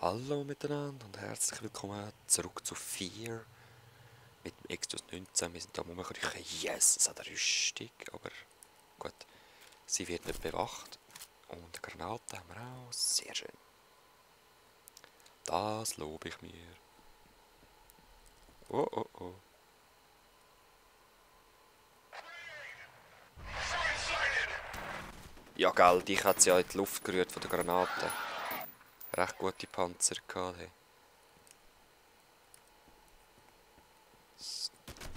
Hallo miteinander und herzlich willkommen zurück zu Fear mit dem Exodus 19. Wir sind da rumgekriechen. Yes, es hat eine Rüstung, aber gut, sie wird nicht bewacht. Und eine Granate haben wir auch, sehr schön. Das lobe ich mir. Oh oh oh. Ja gell, dich hat sie ja in die Luft gerührt von der Granate. Recht gute Panzer gehabt. Hey.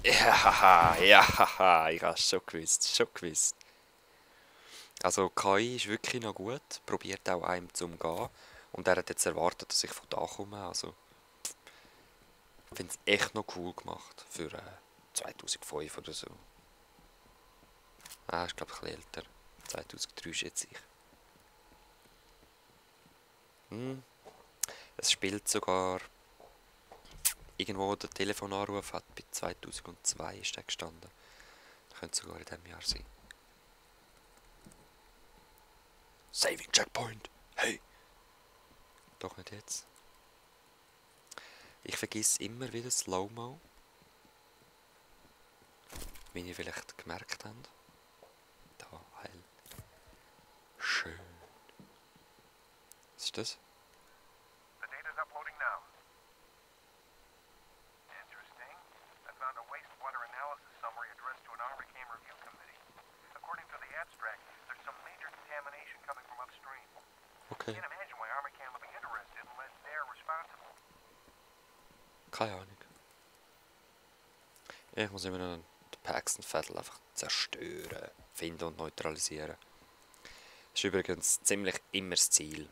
Ja, ja, ich hab's schon gewusst. Also KI ist wirklich noch gut, probiert auch einem zu umgehen. Und er hat jetzt erwartet, dass ich von da komme. Also, ich finde es echt noch cool gemacht für 2005 oder so. Ah, ist glaube ich ein bisschen älter. 2003 schätze ich. Es spielt sogar irgendwo der Telefonanruf hat bei 2002 ist der gestanden. Das könnte sogar in diesem Jahr sein. Saving Checkpoint! Hey! Doch nicht jetzt. Ich vergesse immer wieder Slow-Mo. Wie ihr vielleicht gemerkt habt. Da, heil. Schön. Was ist das? The data's uploading now. Interesting. I found a wastewater analysis summary addressed to an ArmaCam review committee. According to the abstract, there's some major contamination coming from upstream. Okay. Can't imagine why ArmaCam would be interested unless they're responsible. Keine Ahnung. Ich muss immer noch den Paxton Vettel einfach zerstören, finden und neutralisieren. Das ist übrigens ziemlich immer das Ziel.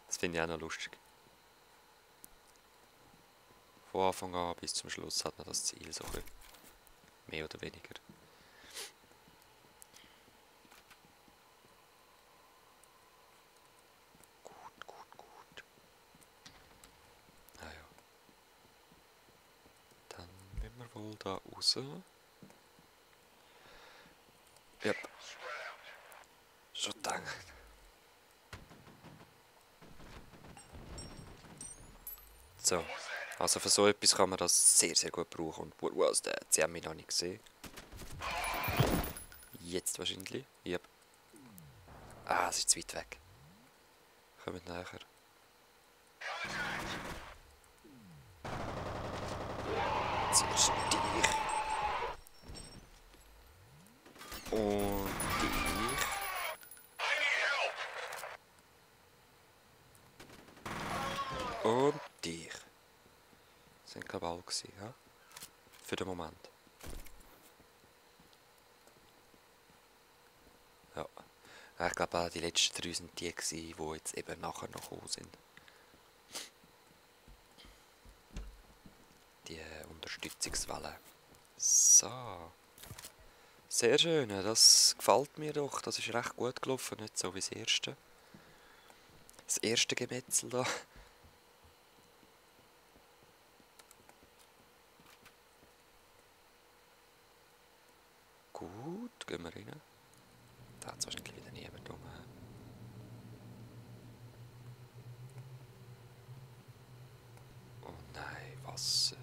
Das finde ich auch noch lustig. Von Anfang an bis zum Schluss hat man das Ziel, so ein bisschen. Mehr oder weniger. Gut. Naja. Dann müssen wir wohl da raus. Yep. Schon gedacht. So. Also für so etwas kann man das sehr, sehr gut brauchen. Und what was that? Sie haben mich noch nicht gesehen. Jetzt wahrscheinlich. Yep. Ah, es ist zu weit weg. Kommt näher. Zuerst dich. Und dich. Und dich. Das sind glaube ich alle gewesen, ja? Für den Moment. Ja. Ich glaube auch die letzten 3 sind die gewesen, die jetzt eben nachher noch gekommen sind. Die Unterstützungswelle. So. Sehr schön, das gefällt mir doch. Das ist recht gut gelaufen, nicht so wie das erste. Das erste Gemetzel da. Gut, gehen wir rein. Da hat es wahrscheinlich wieder niemand rum. Oh nein, Wasser.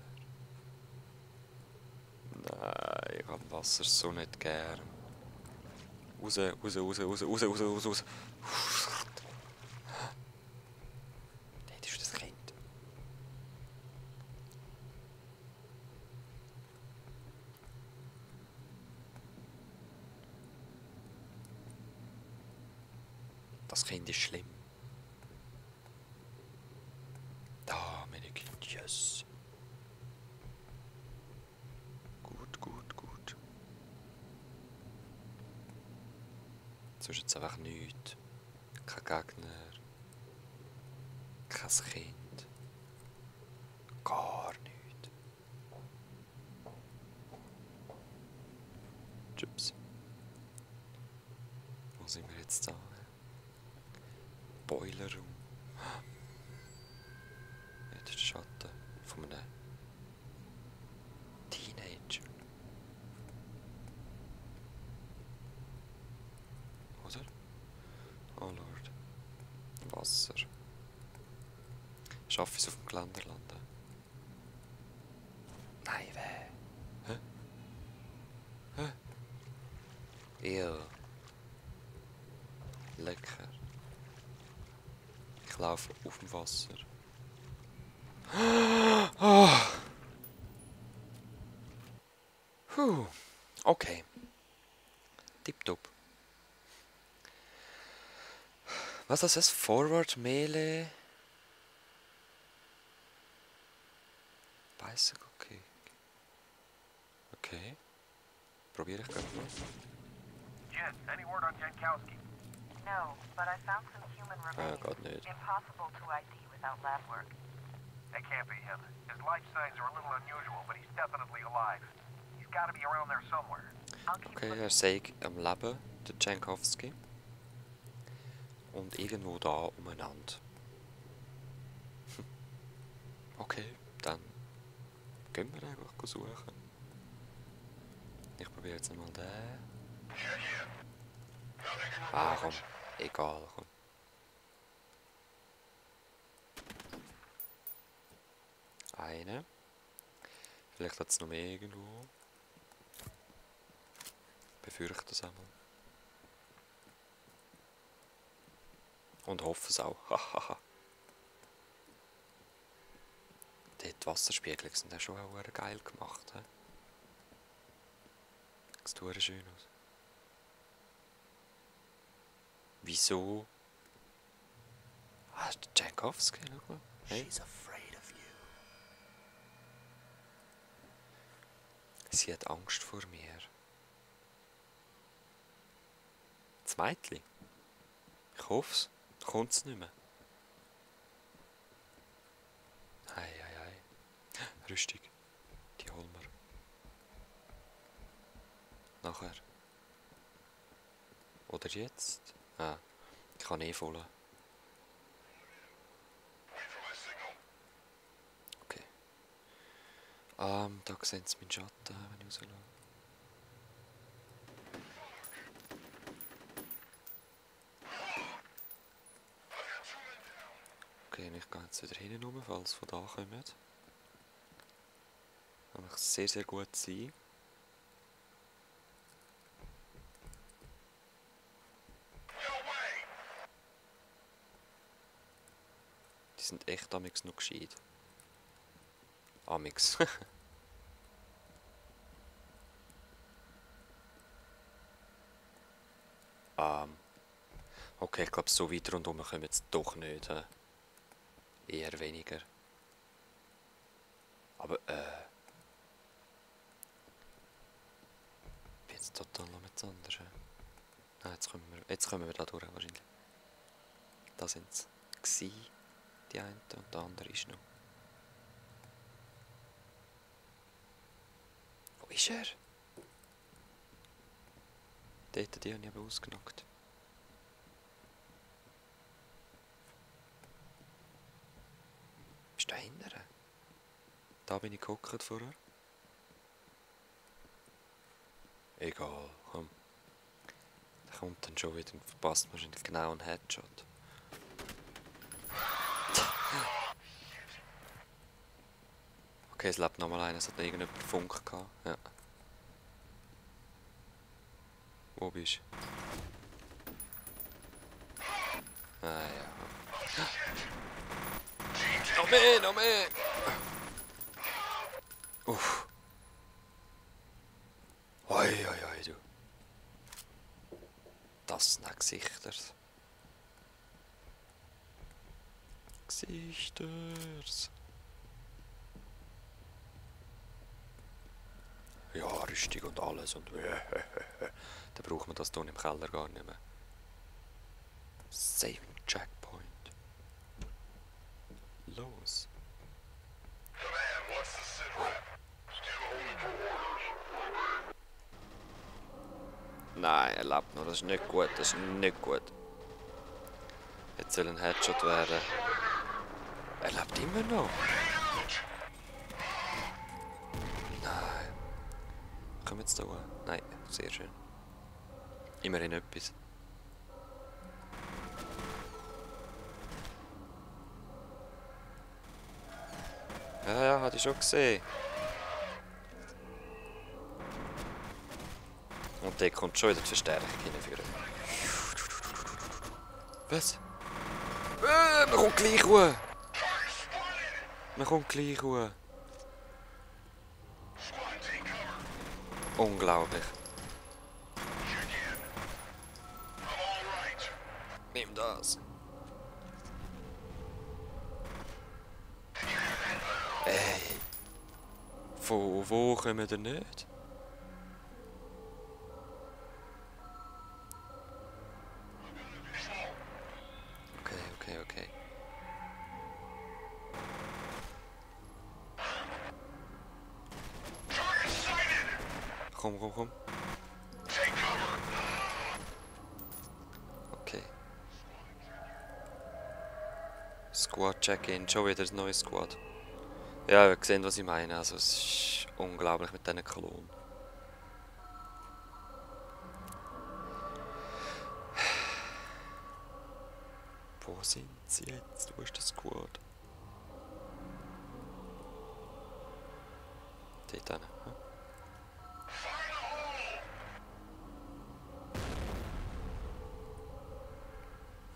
Nein, ich habe Wasser so nicht gern. Raus. Dort ist das Kind. Das Kind ist schlimm. Da, meine Kind, yes. Gut. Sonst jetzt einfach nichts. Kein Gegner. Kein Kind. Gar nichts. Tschüss. Wo sind wir jetzt da? Boilerroom. Jetzt ist der Schatten von einem Teenager. Oder? Oh Lord. Wasser. Schaffe ich es auf dem Geländer landen? Nein, weh. Hä? Hä? Ew. Lecker. Ich laufe auf dem Wasser. Oh. Puh. Okay. Tipptopp. Was ist das? Forward, Melee? Bicycle Kick. Okay. Probiere ich gerade mal. Jen, any word on Jankowski? No, but I found some human remains. Gott nicht. Impossible to ID without lab work. That can't be him. His life signs are a little unusual, but he's definitely alive. He's got to be around there somewhere. I'll keep Okay, looking. er sei am Leben, der Jankowski. Und irgendwo da umeinander. Okay, dann gehen wir einfach suchen. Ich probiere jetzt mal den. Ah, komm. Egal, komm. Eine. Vielleicht hat es noch mehr irgendwo. Befürchte es einmal. Und hoffe es auch. Hahaha. Die Wasserspiegelungen sind ja schon auch geil gemacht. He? Das sieht schön aus. Wieso? Ah, ist der Jankowski, schau mal. Hey. Sie hat Angst vor mir. Das Mädchen? Ich hoffe es. Kommt es nicht mehr. Hei, hei, hei. Rüstung. Die holen wir. Nachher. Oder jetzt? Ah, ich kann eh voll. Okay. Da sehen Sie meinen Schatten, wenn ich rausschaue. Okay, ich gehe jetzt wieder hinten rum, falls sie von da kommen. Kann ich sehr, sehr gut sein. Die sind echt amix noch gescheit. Amix. Okay, ich glaube, so weit rundherum kommen wir jetzt doch nicht. Eher weniger. Aber, ich bin jetzt total noch mit anders. Nein, jetzt kommen wir da durch wahrscheinlich. Da sind sie. Die eine und der andere ist noch. Wo ist er? Dort, die habe ich aber ausgenockt. Bist du da hinten? Da bin ich gehockt vorher. Egal, komm. Der kommt dann schon wieder und verpasst wahrscheinlich genau einen Headshot. Okay, es lebt nochmal einer, es hat noch irgendjemand Funk gehabt. Ja. Wo bist du? Ah ja. Noch mehr, noch mehr! Uff. Hoi, hoi, hoi, du. Das sind Gesichter. Gesichters. Ja, Rüstung und alles und dann braucht man das hier im Keller gar nicht mehr. Saving Checkpoint. Los. Nein, er lebt noch, das ist nicht gut, das ist nicht gut. Jetzt soll ein Headshot werden. Er lebt immer noch. Nein. Kommen wir jetzt da an? Nein, sehr schön. Immerhin etwas. Ja, hatte ich schon gesehen. Und der kommt schon wieder die Verstärkung hinführen. Was? Man kommt gleich hoch! Man kommt gleich hoch. Unglaublich. Nimm das. Ey. Von wo kommen wir nicht? Okay. Komm. Okay. Squad Check-in, schon wieder ein neues Squad. Ja, ihr seht, was ich meine. Also, es ist unglaublich mit diesen Kolonnen. Wo sind sie jetzt? Wo ist der Squad? Dort hin.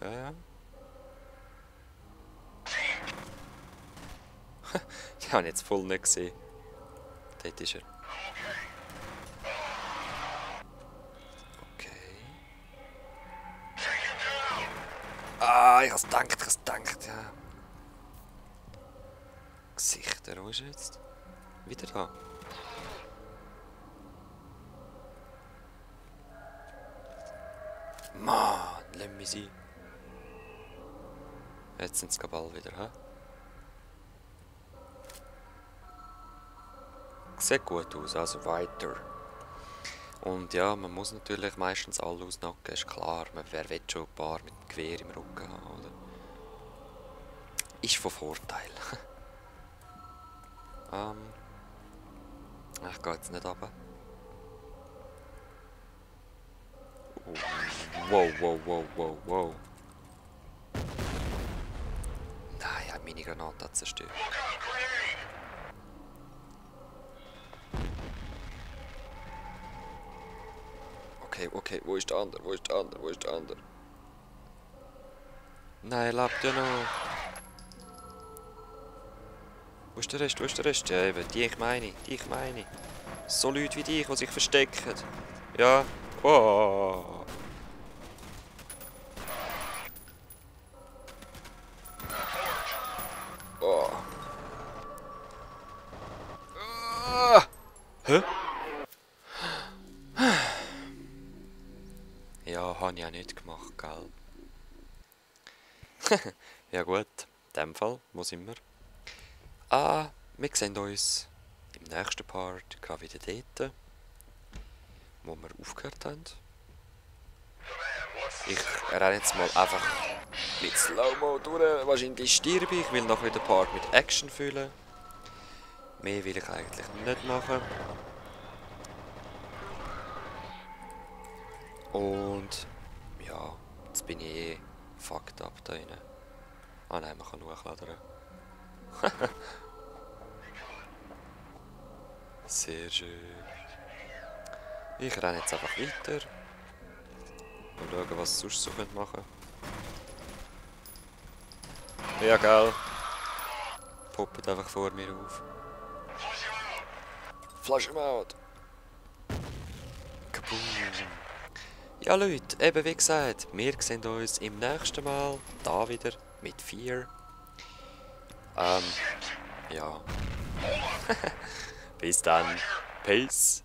Ja. Die habe ich jetzt voll nicht gesehen. Dort ist er. Okay. Ah, ich hab's gedacht, ja. Gesichter, wo ist er jetzt? Wieder da. Mann, lass mich sein. Jetzt sind es bald wieder, hä? Sieht gut aus, also weiter. Und ja, man muss natürlich meistens alle ausnocken, ist klar. Wer will schon ein paar mit dem Gewehr im Rücken haben, oder? Ist von Vorteil. Ich gehe jetzt nicht runter. Wow. Nein, ich habe meine Granate zerstört. Okay, wo ist der andere? Nein, er lebt ja noch. Wo ist der Rest? Ja, eben, die ich meine. So Leute wie dich, die sich verstecken. Ja. Oh. Oh. Ah. Hä? Ja, habe ich auch nicht gemacht, gell? Ja gut, in dem Fall, wo sind wir? Wir sehen uns im nächsten Part gerade wieder dort, wo wir aufgehört haben. Ich renne jetzt mal einfach mit Slow-Mo durch. Wahrscheinlich stirbe ich, will noch wieder Part mit Action füllen. Mehr will ich eigentlich nicht machen. Und ja, jetzt bin ich eh fucked up da rein. Ah nein, man kann hochladen. Sehr schön. Ich renne jetzt einfach weiter. Und schauen, was sonst so machen können. Ja, gell. Poppt einfach vor mir auf. Flash him out! Kaboom! Ja Leute, eben wie gesagt, wir sehen uns im nächsten Mal, da wieder, mit 4. Ja. Bis dann. Peace.